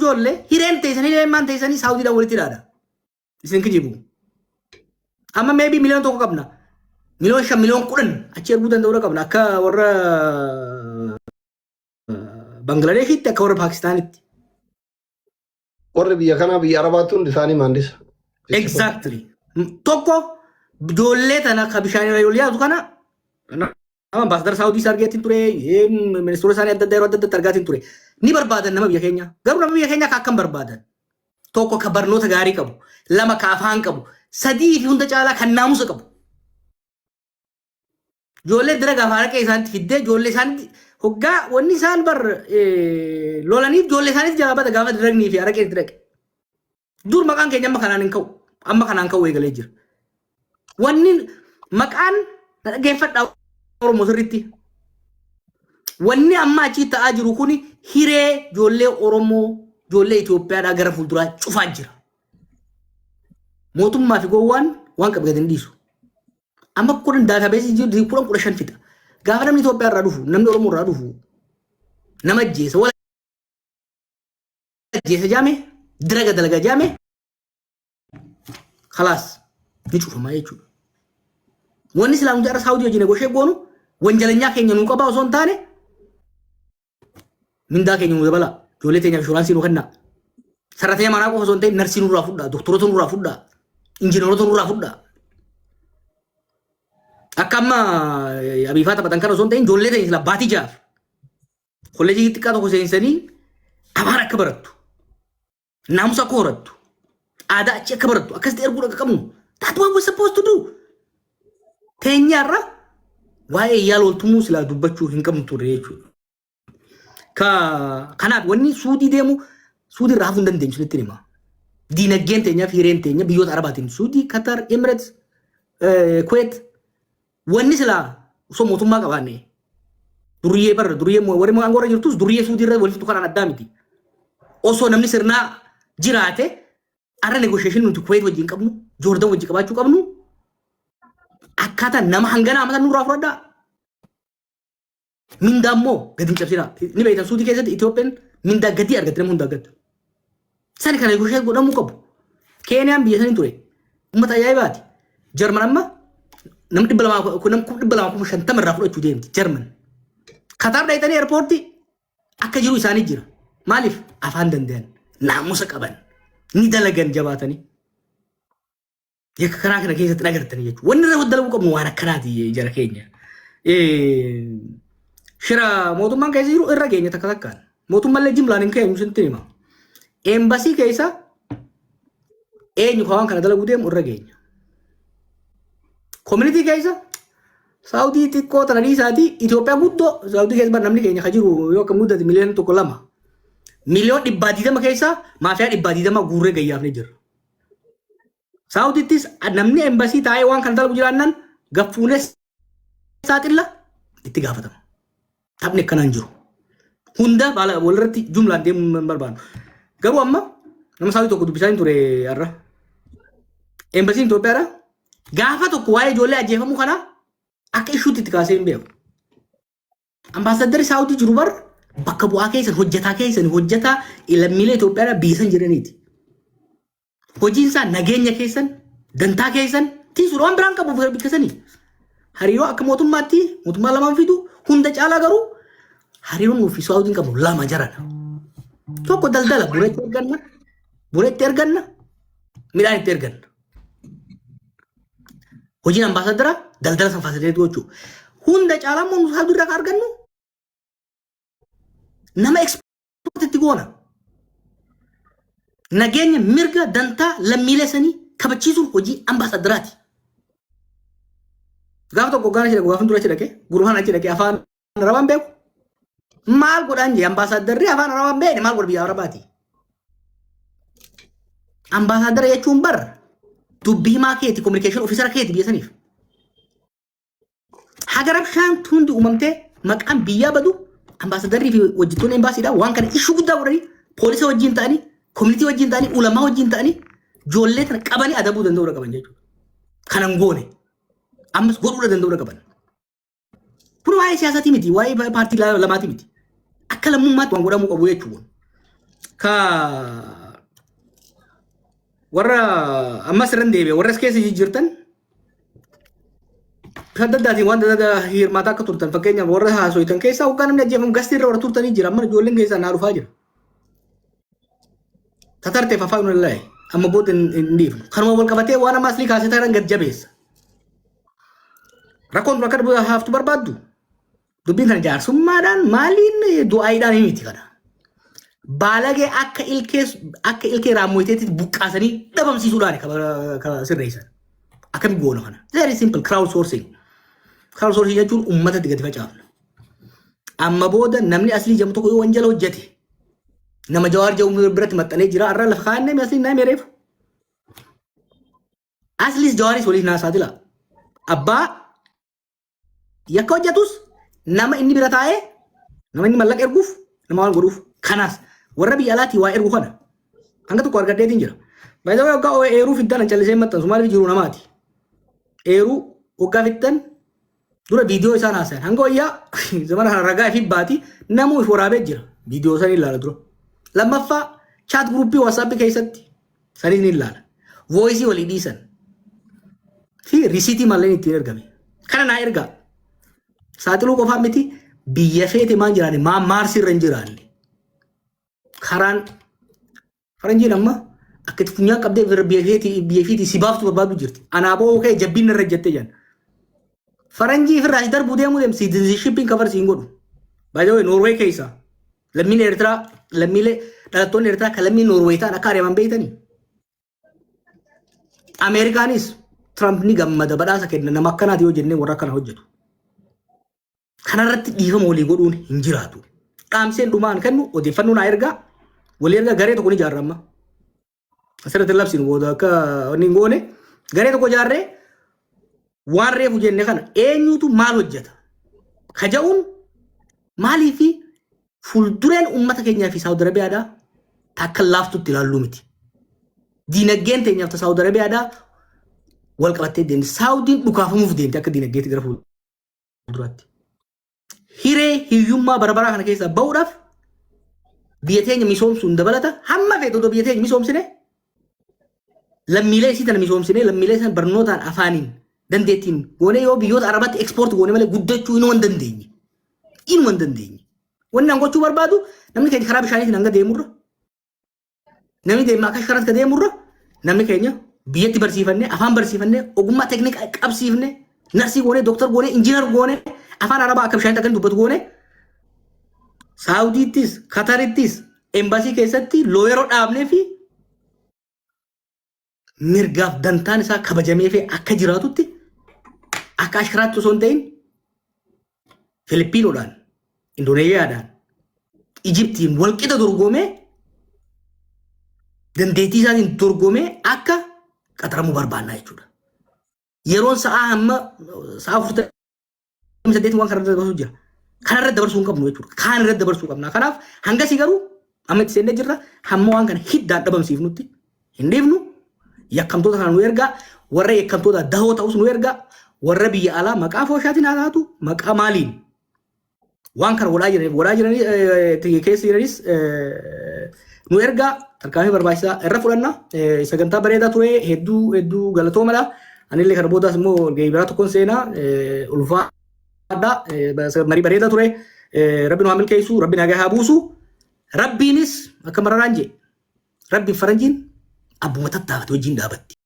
Ijoollee hireen teessanii, hireen maan teessanii Saawudiidhaan walitti hidhaadha. Isin kijibu. Amma maybe 1 miliyoona qabna. 5 miliyoona, 10 miliyoona achi erguu danda'uu qabna. Akka warra Bangladeeshitti, akka warra Paakistaanitti. Warri biyya kanaa biyya Arabaatti hundi isaanii maandisa. Exactly. Tokko, ijoollee tana ka bishaan irra ol yaatu kana nama ambaasadara Saawudii isaa argeetiin ture, ministeera isaanii adda addaa yeroo adda addaatti argaatiin ture. Ni barbaadan nama biyya keenya. Garuu nama biyya keenya ka akkam barbaadan? Tokko, ka barnoota gaarii qabu. Lama, ka afaan qabu. Sadii fi hunda caalaa kan naamusa qabu. Ijoollee dira gaafa haraqee isaanitti fiddee ijoollee isaanitti hoggaa wanni isaan bar lolaniif ijoollee isaanitti jalaa bada gaafa diragnii fi haraqee itti dhaqe. Dur maqaan keenya amma kanaan hin ka'u. Amma kanaan ka'u eegalee jira. Wanni maqaan na dhaggeeffadhaa Oromoo sirriitti. Wanni amma achii ta'aa jiru kuni hiree ijoollee Oromoo, ijoollee Itoophiyaadhaa gara fuulduraa cufaa jira. Mootummaa fi gowwaan waan qabu gadi hin dhiisu. Amma 10 database jiru 10, 15 fixa. Gaafa namni Itoophiyaa irraa dhufu, namni Oromoo irraa dhufu nama ajjeesa, wal ajjeesa jaame, diraga dalaga jaame, khalaas ni cufamaa jechuudha. Wanni silaa nuti har'a Saawudii wajjin negotiate goonu wanjalanyaa keenya nuu qabaa osoo hin taane, mindaa keenya nuu dabalaa, ijoollee teenyaaf inshuraansii nuu kennaa. Sarratee manaa qofa osoo hin ta'in narsii nurraa fudhaa, doktorota nurraa fudhaa, injiinaroota nurraa fudhaa. Akka amma abiifaa taphatan kana osoo hin ta'in ijoollee teenya sila baatii 6f kolleejii xiqqaa tokko seensanii afaan akka barattu, naamusa akka horattu, aadaa achi akka barattu akkasitti erguu akka qabnu. That's what we're supposed to do. Teenyaarra waa'ee yaala waltumuu silaa dubbachuu hin qabnu turre jechuudha. Ka kanaaf wanni Suudii deemu, Suudii irraa hafuu hin dandeenyu, sinitti hima. Diinagdeen teenyaa fi hireen teenya biyyoota Arabaatiin Suudii, Qatar, Emirates, Kuwait, wanni silaa osoo mootummaa qabaanne duriyyee barra duriyyee warri aangoo irra jirtus duriyyee Suudii irra walitti kanaan addaa miti. Osoo namni sirnaa jiraate arra negotiation nuti Kuwait wajjin qabnu, Joordan wajjin qabaachuu qabnu, akkaataa nama hangana amata nurraa fudhadhaa. Mindaa immoo gadi hin cabsinaa. Ni beektan, Suudii keessatti Itoophiyaan mindaa gadii argatti nama hundaa gadi. Sani kana negotiate godhamuu qabu. Keeniyaan biyya sanii ture. Uummata ajaa'ibaati. Jarman amma nama 200, nama 250,000 irraa fudhachuu deemti Jarman. Kataar dhayitanii airportii akka jiru isaanii jira. Maaliif? Afaan danda'an, naamusa qaban, ni dalagan jabaatanii. Yakka karaa kana keessatti agartanii jechuudha. Wanni irra dalaguu qabnu waan akkanaati jara keenya. Shira mootummaan keessa jiru irra keenya takka takkaan. Mootummaallee jimlaan hin keenyu, sitti hima. Eembasii keessa eenyu ka waan kana dalaguu deemu irra geenya. Community keessa Saawudii xiqqoo tana dhiisaati, Itoophiyaa guddoo Saawudii keessa bar namni keenya ka jiru yoo akkam guddate 1-2 miliyoona. 120 miliyoona keessaa maafiyaa 120 guurree gayyaafnee jirra. Saawudittis namni embasii taa'ee waan kana dalagu jiraannan gaffuunee saaxilla itti gaafatama. Taphni akkanaan jiru. Hunda baala walirratti jumlaan deemuu hin barbaadu. Garuu amma nama Saawudii tokko dubbisaa hin ture har'a. Embasiin Itoophiyaadha. Gaafa tokko waa'ee ijoollee ajjeefamuu kanaa akka issuetti itti kaasee hin beeku. Ambaasaddarri Saawudii jiru bar bakka bu'aa keessan, hojjetaa keessan, hojjetaa lammiilee Itoophiyaadhaa biyya san jiraniiti. Hojiin isaa nageenya keessan, dantaa keessan tiisuudha, waan biraan qabu bikka sanii. Hariiroo akka mootummaatti mootummaa lamaan fidu hunda caalaa, garuu hariiroon nuuf fi Saawudiin qabu lama jarana. Tokko daldala, buna itti erganna, buna itti erganna, midhaan itti erganna. Hojiin ambaasadara daldala san facilitate gochuu. Hunda caalaa immoo nu Saawudii irraa kan argannu nama export itti goona. Nageenya, mirga, dantaa lammiilee sanii kabachiisuun hojii ambaasadaraati. Gaafa tokko hoggaan achi dhaqu, gaafa dura achi dhaqe, gurbaan achi dhaqe afaan Arabaan beeku. Maal godhaan jee, ambaasadarri afaan Arabaan beekne maal godha biyya Arabaati? Ambaasadara jechuun bar dubbii himaa keeti, communication officer keeti biyya saniif. Haga rabshaan hundi uumamtee maqaan biyyaa badu, ambaasadarrii fi hojjettoonni embaasiidha waan kana issue guddaa godhanii, poolisa wajjin ta'anii, community wajjin ta'anii, ulamaa wajjin ta'anii ijoollee tana qabanii adabuu danda'uu qaban jechuudha. Kanan goone ammas godhuu danda'uu qaban. Kun waa'ee siyaasaatii miti, waa'ee paartii lamaati miti. Akka lammummaatti waan godhamuu qabu jechuudha. Ka warra ammas irra deebi'e, warra as keessa jijjiirtan, bifa adda addaatiin waan adda addaa hirmaataa akka turtan, fakkeenyaaf warra haasoitan keessaa hoggaa namni ajjeefamu gastii irra warra turtanii jira. Amma ijoolleen keessaa naa dhufaa jira. Tatarteef afaan wallaahi amma booda hin dhiifnu. Kanuma wal qabatee waan amma aslii kaasee taran gad jabeessa. Rakkoon tun akka haftu barbaaddu, dubbiin kana jaarsummaadhaan maaliin du'aayiidhaan miti kana. Baalagee akka ilkee raammoiteetti buqqaasanii dhabamsiisuudhaan ka sirreessan. Akkami goona kana? Very simple, crowd sourcing. Crowd sourcing jechuun uummatatti gadi facaafna. Amma booda namni aslii jedhamu tokko yoo wanjala hojjete, nama Jawaar jedhamu biratti maxxanee jira, har'a lafa kaa'annee aslii naa meereefu. Asliis Jawaaris waliif naa saaxila. Abbaa yakka hojjetus, nama inni bira taa'ee, nama inni mallaqa erguuf, nama waan godhuuf, kanaas warra biyya alaatii waa ergu kana hanga tokko argadheetiin jira. Baay'ee waggaa eeruu fiddan an callisee maxxansu, maaliif jiru namaati. Eeruu waggaa fiddan dura viidiyoo isaan haasayan hanga wayyaa zamana kana ragaa fi baati namuu if waraabee jira, viidiyoo san ilaala dura. Lammaffaa, chat groupii WhatsApp keessatti sanis ni ilaala. Voiceii walii dhiisan fi risiitii malleen ittiin ergame. Kana naa ergaa. Saaxiluu qofaa miti, biyya feete maan jiraanne, maan Maarsii irra hin jiraanne. Karaan faranjiin amma akka itti funyaan qabdee biyya feetii si baaftu barbaadu jirti. Anaa boo ka'e jabbiin irra jettee jiran. Faranjii ifirraa si darbuu deemuu deemu citizenshippiin cover siin godhu. Baay'ee Noorwee keessa lammiin Eertiraa, lammiilee dhalattoonni Eertiraa kan lammii Noorwee ta'an akka ari'aman beektanii. Ameerikaanis Trump ni gammada, badhaasa kenna nama akkanaati yoo jennee warra akkana hojjetu. Kanarratti dhiifama walii godhuun hin jiraatu. Dhaamseen dhumaan kennu, odeeffannoo naa ergaa, walii ergaa, garee tokko ni ijaarra amma. Asirratti labsinu booda akka inni hin goone, garee tokko ijaarree waan reefu jenne kana eenyutu maal hojjeta? Kaja'uun maalii fi fuuldureen uummata keenyaa fi Saawud Arabiyaadhaa takka laaftutti ilaalluu miti. Diinagdeen teenyaaf ta Saawud Arabiyaadhaa wal qabattee deemti. Saawudiin dhukaafamuuf deemti akka diinagdeetti gara fuulduraatti. Hiree hiyyummaa bara baraa kana keessaa bahuudhaaf biyya teenya misoomsuun dabalata, hamma feetu otoo biyya teenya misoomsine, lammiilee isii tana misoomsine, lammiilee sana barnootaan, afaaniin, dandeettiin goonee yoo biyyoota Arabaatti export goone malee guddachuu inuma hin dandeenye. Inuma hin dandeenye. Wanni an gochuu barbaadu, namni keenya karaa bishaaniitiin hanga deemurra, namni deema akka karaatti deemurra, namni keenya biyyatti barsiifannee, afaan barsiifannee, ogummaa teeknika qabsiifne, narsii goone, dooktar goone, injiinar goone, afaan Arabaa akka bishaaniitti akka inni dubbatu goone, Saawudiittis Katarittis embaasii keessatti lawyeroo dhaabnee fi mirgaaf dantaan isaa kabajamee fi akka jiraatutti, akka ashkaraatti osoo hin ta'in, Filipiinoodhaan, Indoneeziyaadhaan, Ijiptiin walqixa dorgomee, dandeettii isaatiin dorgomee akka qaxaramuu barbaannaa jechuudha. Yeroon sa'aa hamma sa'a 48 waan kanarra dabarsuu jira. Kanarra dabarsuu hin qabnu jechuudha. Kaan irra dabarsuu qabna. Kanaaf hangasii garuu amma itti seennee jirra. Hamma waan kana hiddaan dhabamsiifnutti hin dhiifnu. Yakkamtoota kana nu ergaa. Warra yakkamtoota dahoo ta'us nu ergaa. Warra biyya alaa maqaa fooshaatiin haa taatu, maqaa maaliin waan kana godhaa jiranii keessa jiranis nu ergaa, tarkaanfii barbaachisaa irra fudhanna. Sagantaa bareedaa ture, hedduu hedduu galatoomadha. Anillee kana boodaas immoo walgahii biraa tokkoon seenaa, ulfaadha. Marii bareedaa ture. Rabbi nu haa milkeessu, Rabbi nagaa haa buusu. Rabbiinis akka mararaan jee, Rabbi faranjiin abbuma tattaafate wajjin dhaabatti.